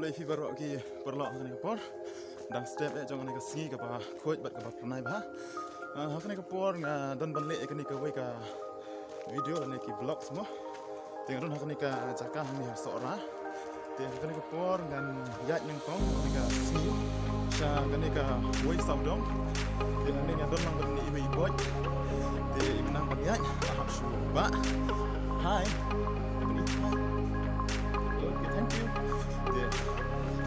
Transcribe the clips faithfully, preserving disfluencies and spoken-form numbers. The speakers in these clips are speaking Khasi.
Khublei phi baroh ki paralok ha kane ka por. Dang step eh jong kane ka sngi kaba khuid bad kaba pynai bha. Ah, ha kane ka por nga don ban leh ïa kane kawei ka video lane ki vlogs mo. Te nga don ha kane ka jaka hangne ha Sohra. Te ha kane ka por ngan ïaid nyngkong ha kane ka sngi sha kane kawei sawdong. Te hangne nga don lang bad i mei i boy. Te i nang ban ïaid, ah, hap shu ba. Hi. Hi. Okay, thank you. Te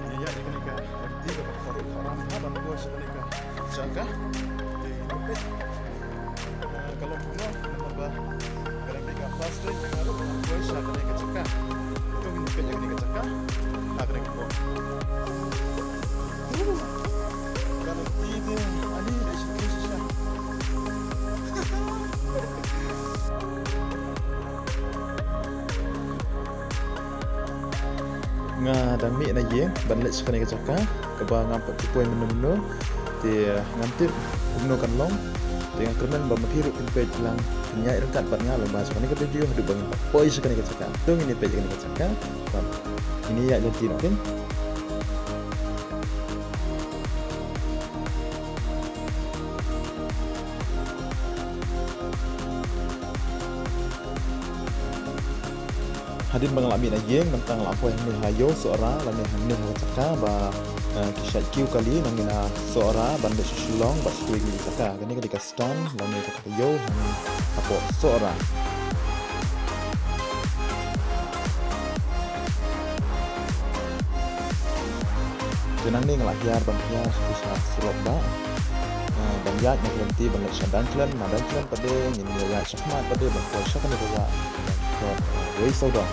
ngi ïaid ïa kane ka R T kaba khor khor ram ha ban poi sha kane ka jaka. Te ngi peit, eh, ka long kumno, namar ba ka dang dei ka first time jong nga ruh ban poi sha kane ka jaka. To ngin peit ïa kane ka jaka ha kane ka por. Ka R T te ani dei shisha shisha. Nga dang mih na ïing ban leit sha kane ka jaka kaba ngam pat ju poi mynno mynno. Te ngam tip kumno kan long. Te nga kyrmen ba ma phi ruh phin peit lang, phin ïaid ryngkat bad nga lyngba sha kane ka video haduh ba ngin poi sha kane ka jaka. To ngin ïa peit kane ka jaka. Bad ngin ïa ïaid lynti noh, okay? Hadien ba nga la mih na ïing, mynta nga la poi hangne ha ïew Sohra, lane hangne ha ka jaka ba, eh, ki shait kiew kali, nangne na Sohra, ban leit sha Shillong, bad sha kiwei kiwei ki jaka. Kane ka dei ka stand, lane kata ka ïew, hangne hapoh Sohra. Te nangne nga la hiar ban hiar sha surok ba. Ah, ban ïaid na ka lynti ban leit sha Daiñkhlen, na Daiñkhlen pat de ngin ïa ïaid shakhmat pat de ban poi sha kane ka wah. Wei sawdong.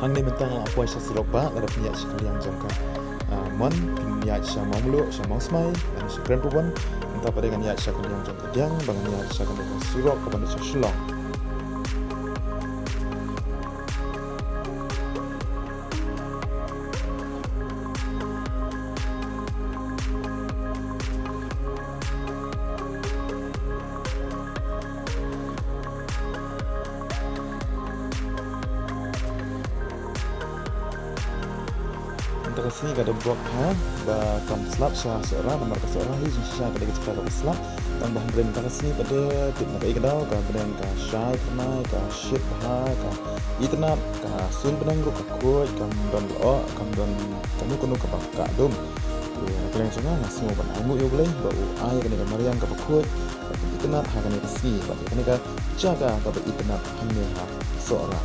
Hangne mynta nga la poi sha surok ba, lada phin ïaid sha ka liang jong ka, ah, mon, phin ïaid sha Mawmluh, sha Mawsmai, lane sha Krenpabon, mynta pat de ngan ïaid sha ka liang jong ka diang, ba ngan ïaid sha kane ka surok kaba leit sha Shillong. Mynta ka sngi ka dei bok ha, ba kam slap sha Sohra, namar ka Sohra hi jingshisha ka dei ka jaka kaba slap. Tang ba hynrei mynta ka sngi pat de, tip na kaei ka daw, ka bneng ka shai phyrnai, ka shit bha, ka itynnad, ka suiñ bneng ruh ka khuid, kam don lyoh, kam don kano kano kaba kah dum. Te na ka liang jong nga, nga sngew ban ainguh ïa U Blei ba u ai kane ka mariang kaba khuid, kaba itynnad ha kane ka sngi, bad ïa kane ka jaka kaba itynnad hangne ha Sohra.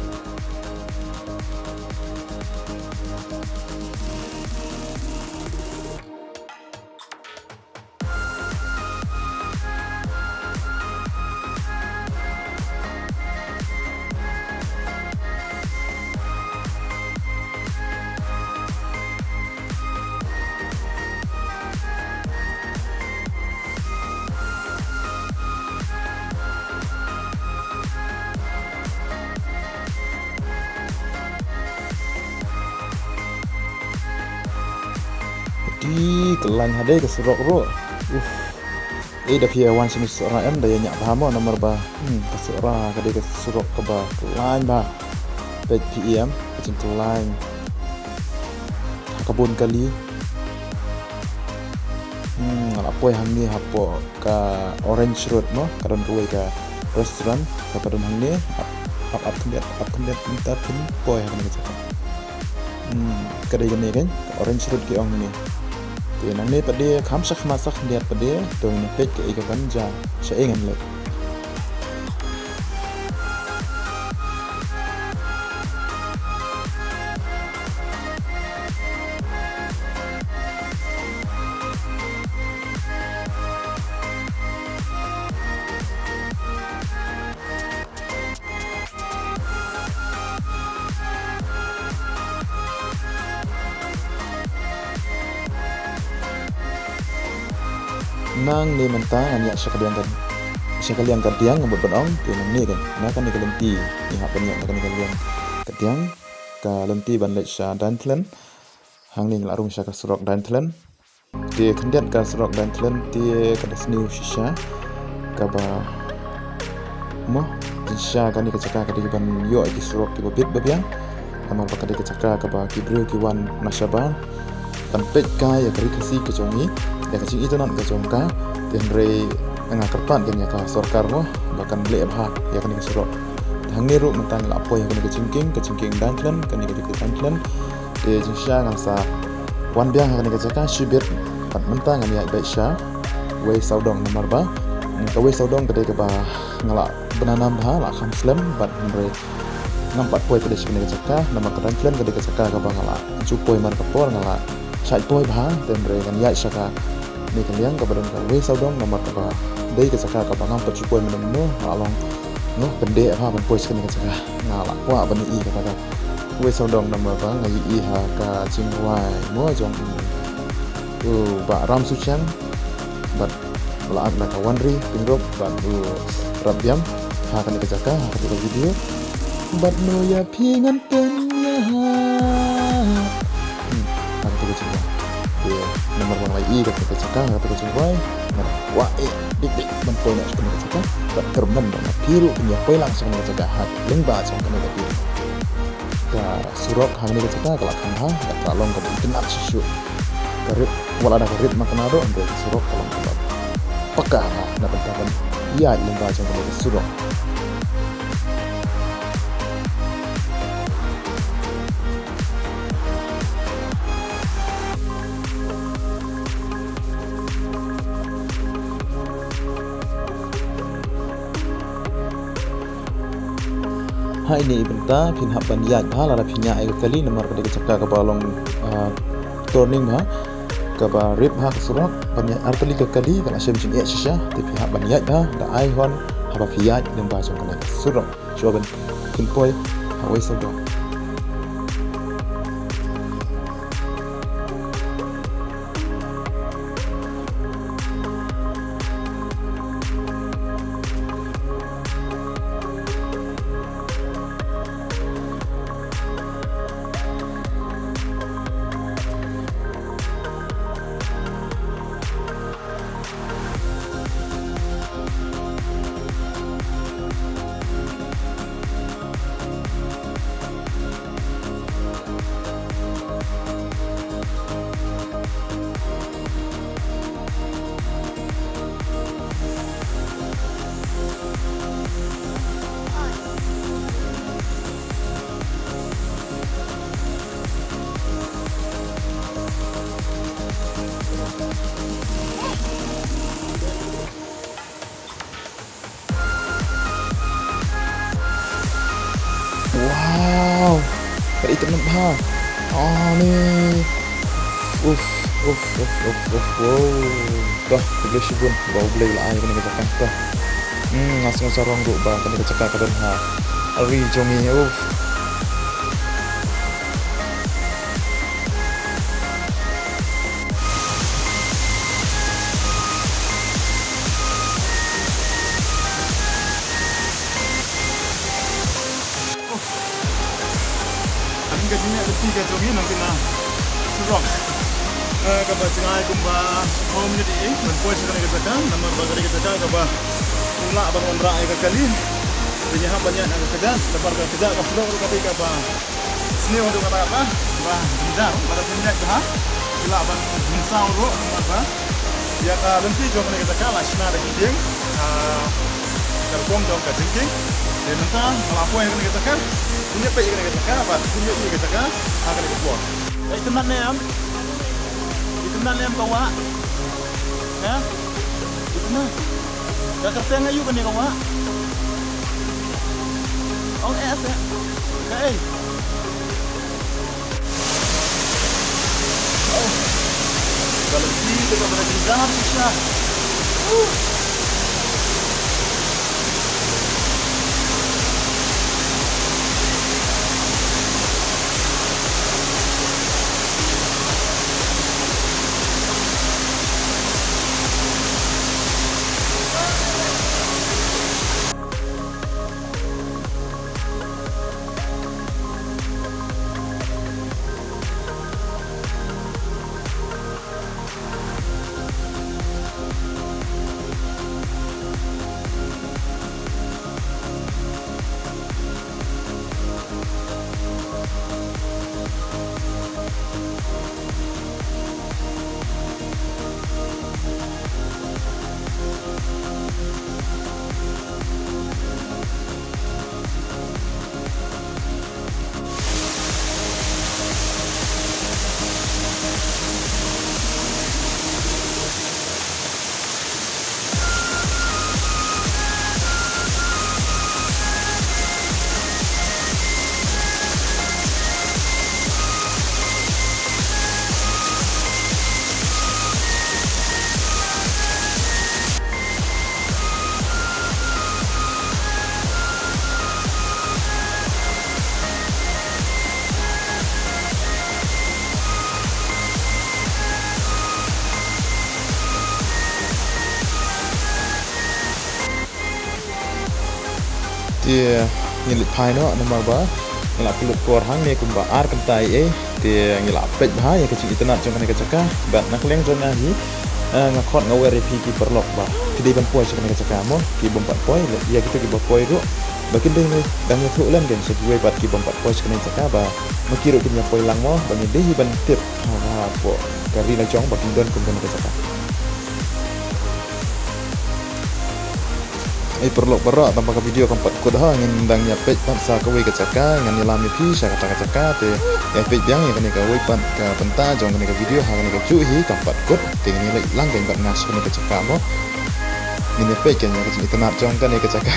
Dei ka lain hadei ka surok ruh. Uff. Eh, da phi ïa wan shane Sohra em, da ïa ñiah bha mo, namar ba, hmm, ka Sohra ka dei ka surok kaba lain bha. Peit phi em, ka jingkyllain ha ka bun kali. Hmm, nga la poi hangne hapoh ka Orange Road mo, ka don kawei ka restaurant kaba don hangne, ap, ap, ap khyndiat, ap khyndiat mynta phin poi ha kane ka jaka. Hmm, ka dei kane kan, ka Orange Road ki ong hangne. Te nangne pat de kham shakhmat sa khyndiat pat de, to ngin peit kaei ka ban jia, shaei ngan leit. Nangne mynta ngan ïaid sha ka liang ka, sha ka liang ka diang, nga mut ban ong, te nangne kan, na kane ka lynti, ngi hap ban ïaid na kane ka liang ka diang, ka lynti ban leit sha Dainthlen. Hangne ngi la rung sha ka surok Dainthlen. Te khyndiat ka surok Dainthlen te ka da sniew shisha kaba mo, shisha kane ka jaka ka dei ban ïoh ïa ki surok kiba bit ba biang. Namar ba ka dei ka jaka kaba ki briew ki wan na shabar ban peit kai ïa ka ri Khasi ka jong ngi, ïa ka jingitynnad ka jong ka. Te hynrei nga kyrpad ïa ka sorkar mo ba kan leh bha ïa kane ka surok. Te hangne ruh mynta ngi la poi ïa kane ka jingkieng, ka jingkieng Dainthlen, kane ka dei ka Dainthlen. Te jingshisha ngan sa wan biang ha kane ka jaka shibit, bad mynta ngan ïaid beit sha Wei Sawdong namar ba, mm, ka Wei Sawdong ka dei kaba nga la bna nam bha, la kham slem, bad hynrei ngam pat poi pat sha kane ka jaka namar ka Dainthlen ka dei ka jaka kaba nga la ju poi mar ka por, nga la shait poi bha, te hynrei ngan ïaid sha ka ne ka liang kaba don ka Wei Sawdong namar kaba dei ka jaka kaba ngam pat ju poi mynno mynno, nga la long, noh, kyndit bha ban poi sha kane ka jaka. Nga la kwah ban ïohi kata ka Wei Sawdong namar ba nga ïohi ha ka jingrwai mo jong u Bah Ram Suchiang bad la ak da ka Wanri Pyngrope bad u Rap Biam ha kane ka jaka ha kata ka video. Bad no ïa phi ngan pynïaid ha. Hmm, ha kata ka jingwan. Te namar ba nga la ïohi kata ka jaka ha kata ka jingwan, nga kwah eh dik dik ban poi noh sha kane ka jaka. Bad kyrmen ba nga phi ruh phin ïa poi lang sha kane ka jaka ha lyngba jong kane ka video. Ka surok ha kane ka jaka ka la kham bha, ka la long kaba itynnad shisha. Ka rit, wat la da ka rit ma ka na doh, hynrei ka surok ka long kaba paka bha na ka bynta ban ïaid lyngba jong kane ka surok. Ha ine i bynta phin hap ban ïaid bha lada phin ïaid ïa ka kali, namar ka dei ka jaka kaba long, ah, turning bha, kaba rip bha ka surok, ban ïaid artylli ka kali, ka la shem jingeh shisha, te phi hap ban ïaid bha, da ai horn haba phi ïaid lyngba jong kane ka surok. Shuwa ban phin poi ha Wei Sawdong. Wow. Ka itynnad bha. Ani. Uf, uf, uf, uf, uf, wow. Toh, khublei shibun ba U Blei u la ai kane ka jaka, toh. Hmm, nga sngew sarong ruh ba kane ka jaka ka don ha ri jong ngi, uf. Ka jingeh lynti ka jong ngi nangta na surok, eh, kaba jngai kumba home ne di, eh, ban poi sha kane ka jaka, namar ba kane ka jaka kaba ym lah ban wanrah ïa ka kali. Te ngi hap ban ïaid na ka kjat, namar ka kjat ka surok ruh ka dei kaba sniew haduh katta katta, ba jynjar, lada phin ïaid bha, phi lah ban mynsaw ruh, namar ba ïa ka lynti jong kane ka jaka la shna da ki dieng, ah, ka rukom jong ka jingkieng. Te mynta nga la poi ha kane ka jaka, phin ïa peit ïa kane ka jaka, bad phin ïohi ïa ka jaka ha kane ka por. Itynnad ne em? Itynnad ne em ka wah? Ha? Itynnad. Ka kyrteng aïu kane ka wah? Ong eh se. Kaei? Oh. Ka lynti te kaba da jynjar shisha. Uh. Te ngin leit phai noh namar ba ngi la pynlut por hangne kumba ar kynta ïa ei. Te ngi la peit bha ïa ka jingitynnad jong kane ka jaka bad na ka liang jong nga hi, eh, nga khot nga wer ïa phi ki paralok ba ki dei ban poi sha kane ka jaka mo, ki bym pat poi, ïa kito kiba poi ruh ba kin dei dang ïathuh lem kein sha kiwei pat ki bym pat poi sha kane ka jaka ba ma ki ruh kin ïa poi lang mo, ba ngi dei hi ban tip ha, hapoh ka ri la jong ba kin don kumno ka jaka. Ei paralok baroh, tang ba ka video kam pat kut ho, ngin dang ïa peit pat sa kawei ka jaka, ngan ïalam ïa phi sha kata ka jaka. Te ïa peit biang ïa kane kawei pat ka bynta jong kane ka video ha kane kajuh hi, kam pat kut. Te ngin ïa leit lang kein bad nga sha kane ka jaka mo. Ngin ïa peit kein ïa ka jingitynnad jong kane ka jaka.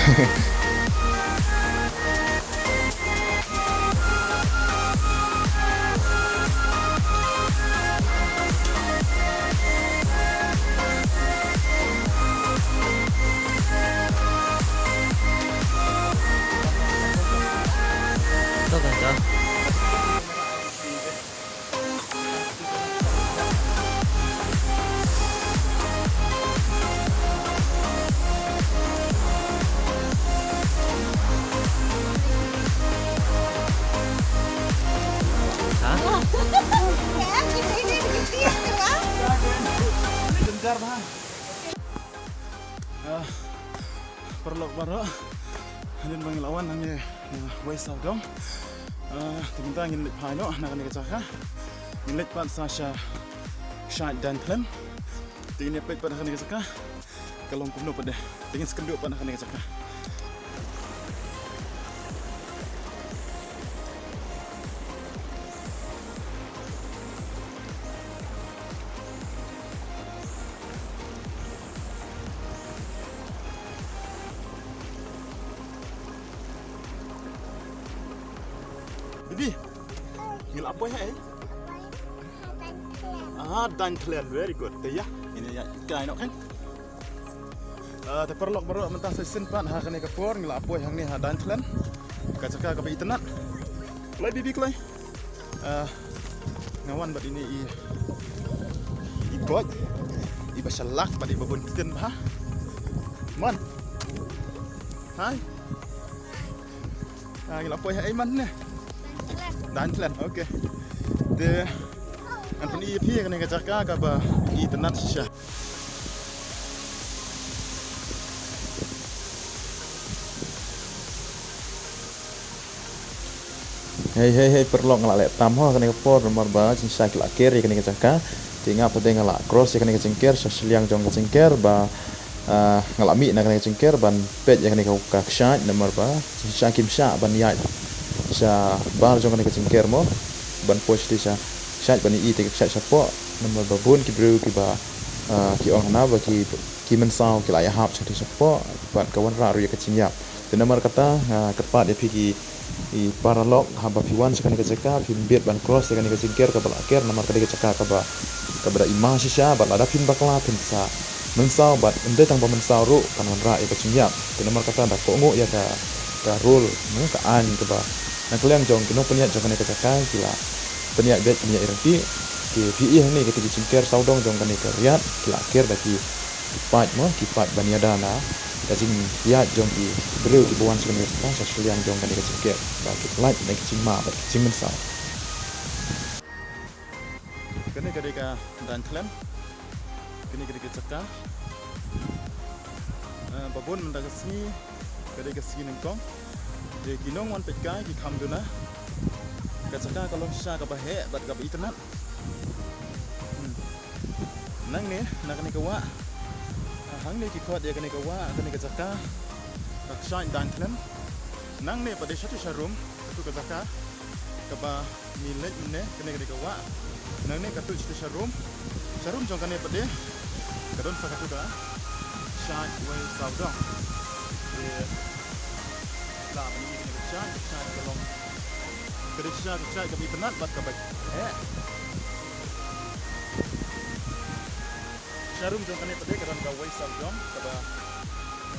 Ha? Ah, paralok baroh, hadien ba ngi la wan hangne, ah, Wei Sawdong. Ah, te mynta ngin leit phai noh na kane ka jaka. Ngin leit pat sa sha Kshaid Dainthlem. Te ngin ïa peit pat ha kane ka jaka ka long kumno pat de. Te ngin sa kynduh pat ha kane ka jaka. Baby, ngi la poi ha ei? Ah, Dainthlem, very good. Te ïa, ngin ïa kai noh kein. Ah, te paralok baroh, mynta sa shisien pat ha kane ka por ngi la poi hangne ha Dainthlem. Ka jaka kaba itynnad. Kloi baby kloi. Ah, nga wan bad ine i, i koit, iba shalak bad iba bun ktien bha. Mon. Hai. Ah, ngi la poi ha ei mon ne? Dainthlem, okay. Te ngan pyni ïa phi kane ka jaka kaba itynnad shisha. Hei, hei, hei, paralok, nga la leh tam ho kane ka por namar ba jingshisha ki la ker ïa kane ka jaka. Te nga pat de nga la cross ïa kane ka jingker sha shiliang jong ka jingker ba, ah, nga la mih na kane ka jingker ban peit ïa kane ka, ka kshaid namar ba jingshisha kim shah ban ïaid shabar jong kane ka jingker mo, ban poi sha, sha kshaid ban ïohi te ka kshaid shapoh namar ba bun ki briew kiba, ah, ki ong hana ba ki, ki mynsaw ki la ïahap sha kane shapoh bad ka wanrah ruh ïa ka jingïap. Te namar kata nga kyrpad ïa phi ki, i paralok, haba phi wan sha kane ka jaka phim bit ban cross ïa kane ka jingker kaba la ker namar ka dei ka jaka kaba, kaba da ima shisha bad lada phin bakla phin sa mynsaw bad ym dei tang ba mynsaw ruh kan wanrah ïa ka jingïap. Te namar kata da kohnguh ïa ka, ka rule, ne, ka aiñ kaba na ka liang jong ki nongpynïaid jong kane ka jaka ki la pynïaid beit pynïaid ryntih. Te phi ïohi hangne kita ki jingker sawdong jong kane ka riat ki la ker da ki paip mo, ki paip ban ïada na ka jingïaid jong ki briew kiba wan sha kane ka jaka sha shiliang jong kane ka jingker ba ki lait na ki jingma bad ki jingmynsaw. Kane ka dei ka Dainthlem. Kane ka dei ka jaka, eh, ba bun mynta ka sngi ka dei ka sngi nyngkong. Te ki nongwan peit kai ki kham duna. Ka jaka ka long shisha kaba heh bad kaba itynnad. Hmm. Nangne na kane ka wah, hangne ki khot ïa kane ka wah, kane ka jaka, ka kshaid Dainthlem. Nangne pat de shatu sharum, shatu ka jaka kaba ngi leit mynne, kane ka dei ka wah. Nangne katu shatu sharum, sharum jong kane pat de ka don sa katu ka kshaid Wei Sawdong. Te la ban ïohi kane ka kshaid, ka kshaid ka long, ka dei shisha ka kshaid kaba itynnad bad kaba heh. Sharum jong kane pat de ka don ka Wei Sawdong kaba nga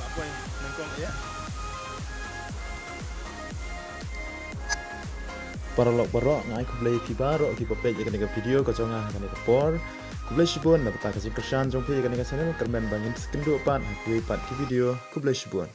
la poi nyngkong eh. Paralok baroh, nga ai khublei ïa phi baroh kiba peit ïa kane ka video ka jong nga ha kane ka por. Khublei shibun na bynta ka jingkyrshan jong phi ïa kane ka channel, kyrmen ba ngin sa ïakynduh pat ha kiwei pat ki video. Khublei shibun.